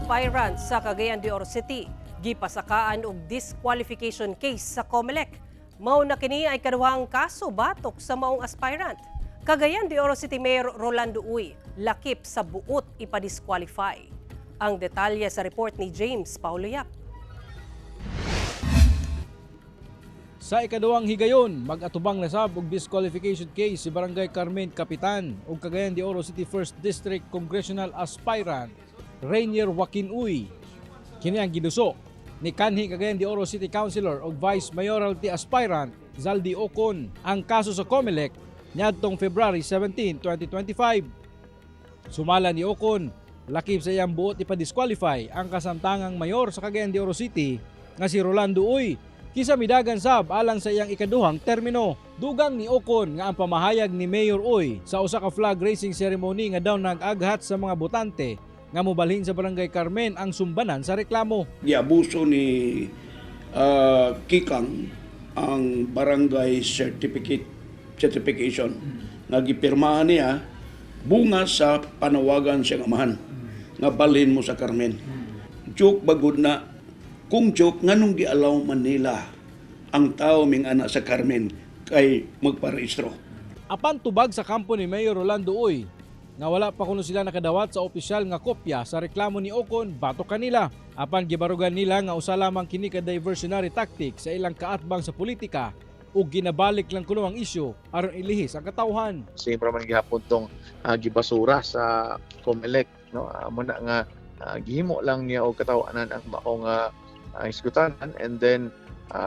Aspirant sa Cagayan de Oro City gipasakaan og disqualification case sa COMELEC. Mao na kini ay kaduhang kaso batok sa maong aspirant. Cagayan de Oro City Mayor Rolando Uy lakip sa buot ipadisqualify. Ang detalye sa report ni James Paulo Yap. Sa ikaduhang higayon, mag-atubang na sab og disqualification case si Barangay Carmen Kapitan ug Cagayan de Oro City 1st District Congressional Aspirant Rainier Joaquin Uy. Kini ang giduso ni kanhi Cagayan de Oro City Councilor ug Vice Mayoralty Aspirant Zaldy Ocon ang kaso sa COMELEC niadtong February 17, 2025. Sumala ni Ocon, lakip sa iyang buot ipa-disqualify ang kasamtangang mayor sa Cagayan de Oro City nga si Rolando Uy kisa midagan sab alang sa iyang ikaduhang termino. Dugang ni Ocon nga ang pamahayag ni Mayor Uy sa usa ka flag raising ceremony nga daw nag-aghat sa mga botante nga mobalhin sa Barangay Carmen ang sumbanan sa reklamo. Giabuso ni Kikang ang barangay certificate certification nga gipirmahan niya bunga sa panawagan siyang amahan nga balhin mo sa Carmen. Joke bagud na? Kung joke, nganong gialaw man nila ang tao ming ana sa Carmen kay magparehistro? Apan tubag sa kampo ni Mayor Rolando Uy nga wala pa kuno sila nakadawat sa opisyal nga kopya sa reklamo ni Ocon batok kanila. Apan gibarugan nila nga usa lamang kini ka diversionary tactic sa ilang kaatbang sa politika ug ginabalik lang kuno ang isyu aron ilihis ang katawhan. Same ra man gihapon tong gibasura sa COMELEC, no? Mo na nga gihimo lang niya og katawanan ang maong hisgutanan and then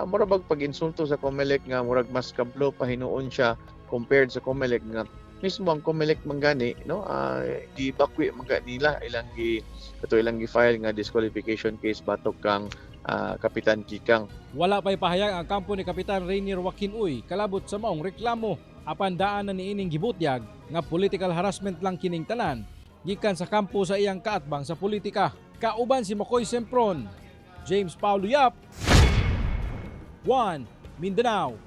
mura bag pag-insulto sa COMELEC nga murag mas kablo pa hinuon siya compared sa COMELEC nga mismo ang COMELEC man gani, no, gibakwi man gani nila ilang gi kato ilang gi-file nga disqualification case batok kang Kapitan Kikang. Wala pa'y pahayag ang kampo ni Kapitan Rainier Joaquin Uy kalabot sa maong reklamo. Apan daan na niining gibutyag nga political harassment lang kining tanan gikan sa kampo sa iyang kaatbang sa politika. Kauban si Makoy Sempron, James Paulo Yap, 1 Mindanao.